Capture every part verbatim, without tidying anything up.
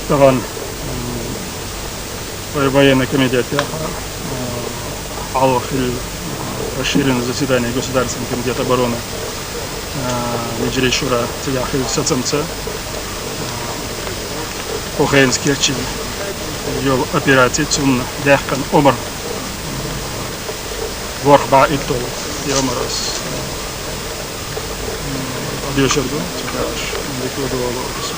Тахан, м, вай-, военный комитет яха, э, алгӀа хилла, э, расширенное заседание Государственный комитет обороны, э, Меджлис шура цигахь хилла сацамца, э, Кохенский Керчи йола операци, цунна даьккхина омра. ВорхӀ бӀаь итталгӀа, е омра ас, м, дешар ду, цигахь ас, дика ду вала ас.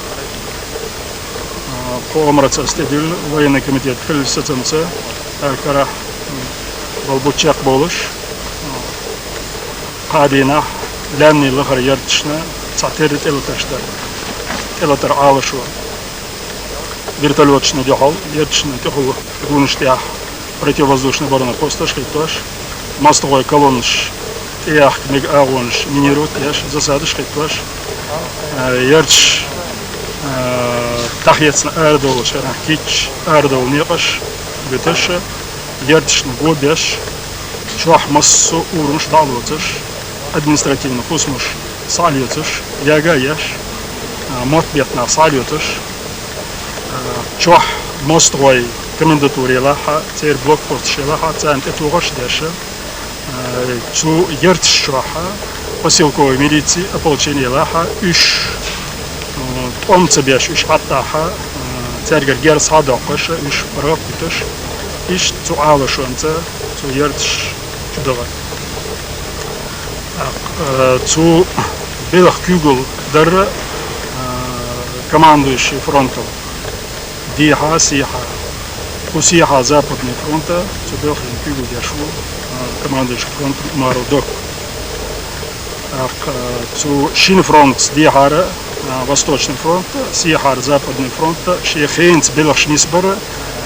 А, кхо омра ас тӀедилла, военный комитет хилла сацамца, а, карахь, м, болу бу чекхболуш, а, кхаа дийнахь лаьмнийн лахара ярташна цхьатерра тӀелатарш дара. ТӀелатар Ӏалашо. Вертолёташна дуьхьал, ярташна тӀехула гонаш тӀехь противовоздушная оборона посташ хӀиттош, мостагӀой колоннаш тӀеяхка мега агӀонаш минировать еш, засадаш хӀиттош, э, ярташ, э, дӀахецна арадовлуш, кийча арадовла некъаш буьтуш, ярташна го беш, чохь массо а урамаш дӀа а лоцуш, административни хӀусамаш схьа а лоцуш, яга а еш, а, мотт бетта нах схьа а лоцуш, а, чохь мостагӀой комендатура елахь а, церан блокпосташ елахь а, царна тӀетухарш а деш, а, цу ярташ чохь а поселковой милици, ополчение елахь а, уьш, а, тӀом ца беш, уьш хьаттахь а, а, цаьргара герз схьа а доккхуш, уьш паргӀат а буьтуш, иштта цу Ӏалашонца цу ярташ чу дахар. ТӀаккха, э, цу белхан куьйгалла дара, э, командующий фронтом дехьа, сехьа. Кху сехьа Западный фронта цу белхан куьйгалла деш ву, э, командующий фронтом Умаров Док. ТӀаккха, э, цу шина фронтца дехьара, э, Восточный фронта, сехьара Западный фронта, шен хенца белхаш нисбара,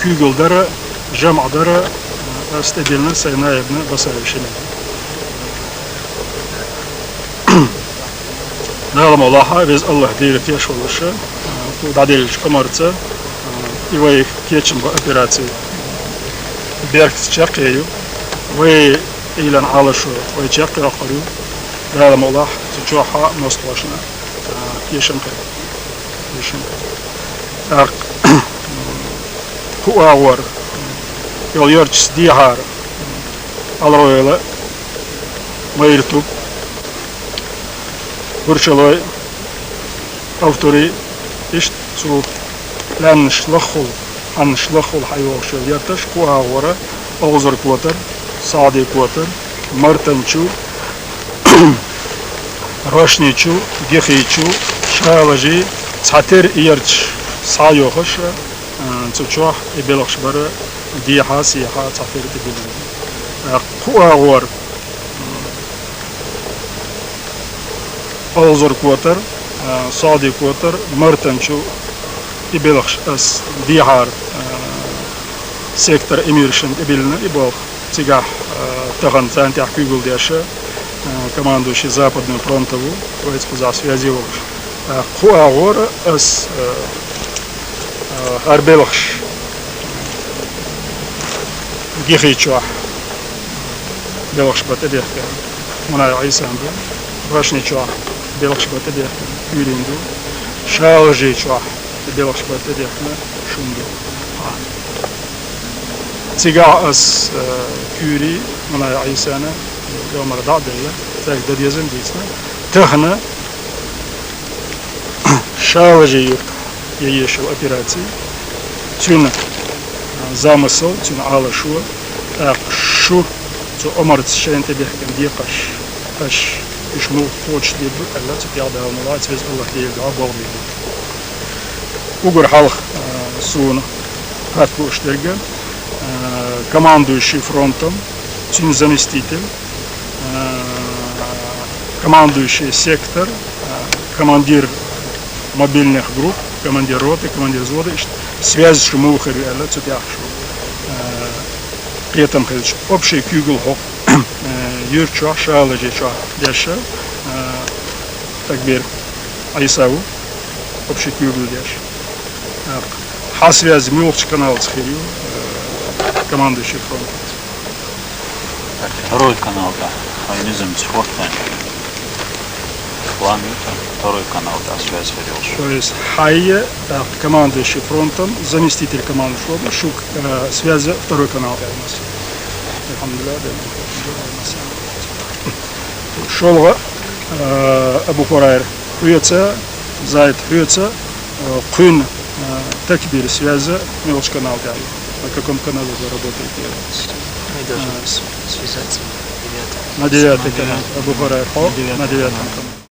куьйгалла дара, жамӀ дара, э, ас тӀедиллина сайн наибна Басаев Шемина. Дала мукъ лахь, веза АллахӀ Дела теш волуш, э, кху дӀаделлачу омраца, э, и вай кечам бан операци бехкаца чекхъе ю. Вай Ӏилан Ӏалашо вай чекхйоккхур ю. Дала мукъ лахь, цу чохь а мостагӀашна, э, тешам хир. Тешам хир. ТӀаккха кху агӀор йолу ярташца дехьара Алроевла, Майртуп, Гурчалой, Автури, иштта цу лаьмнаш лаххул, хьаннаш лаххул хьайогӀуш йолу ярташ кху агӀора: Олхазар котар, Сади котар, Мартанчу, Рошничу, Гихичу, Шалажи, цхьатерра и ярташ схьайохуш, а, цу чохь и белхаш бара дехьа, сехьа, цхьатерра тӀедиллина. А, кху агӀор Олхазар котар, а, Сади котар, Мартанчу и белхаш ас дехьара, а, сектор Эмиршина тӀебиллина и болх. Цигахь, а, тахана царна тӀехь куьйгалла деш, а, командующий Западного фронта ву, вайца кхузахь связи волуш. А, кху агӀора ас, а, а, хӀара белхаш Гихи чохь белхаш бан тӀедехкина Мунаев Ӏийсан ду, Рошни чохь белхаш бан тӀедехкина Куьйрин ду, Шалажи чохь белхаш бан тӀедехкина шун ду. Цигахь ас, э, Куьйри Мунаев Ӏийсана йомара дӀа а делла, цаьрга дан деза а дийцина. Тахана Шалажи юрт е ешал операци. Цуьнан, а, замысел, цуьнан Ӏалашо, тӀаккха шу цу омраца шайна тӀедехкина декхарш, аш уьш муха кхочушдийр ду аьлла, цу тӀехь Дала мукъ лахь, веза АллахӀ Дела дуьхьа болх бийр бу. Уггар хьалха, а, суна хатта лууш дерг, а, командующий фронтом, цуьнан заместитель, а, командующий сектор, а, командир мобильных групп, командир роты, командир взвода, иштта связь шу муха хир ю аьлла, цу тӀехь шу, а, кхетам хилча, общий куьйгалла хӀокху, а, юьрта чохь, Шалажи чохь деш, а, Такбир Ӏийса ву, общий куьйгалла деш. ТӀаккха хьан связь муьлхачу каналца хир ю, э, командующий фронтом? Второй канал, да. Хьайн низамца хӀоттайн. Второй канал, да, связь ведёт. То есть хьайя, э, командующий фронтом, заместитель командующего, шук, э, связи второй канал, да, у нас. Алхамдулиллах, да, у нас. ШолгӀа, э, Абу Хурайра хьоьца, Зайд хьоьца, э, кхуьн, э, такбир связи мелочь канал, да. На каком канале вы работаете? Мы должны А, с- связаться на девятом. На девятый На канал. девятый. Абу Хурайра, хьо, На девятый на девятом канал. Канале.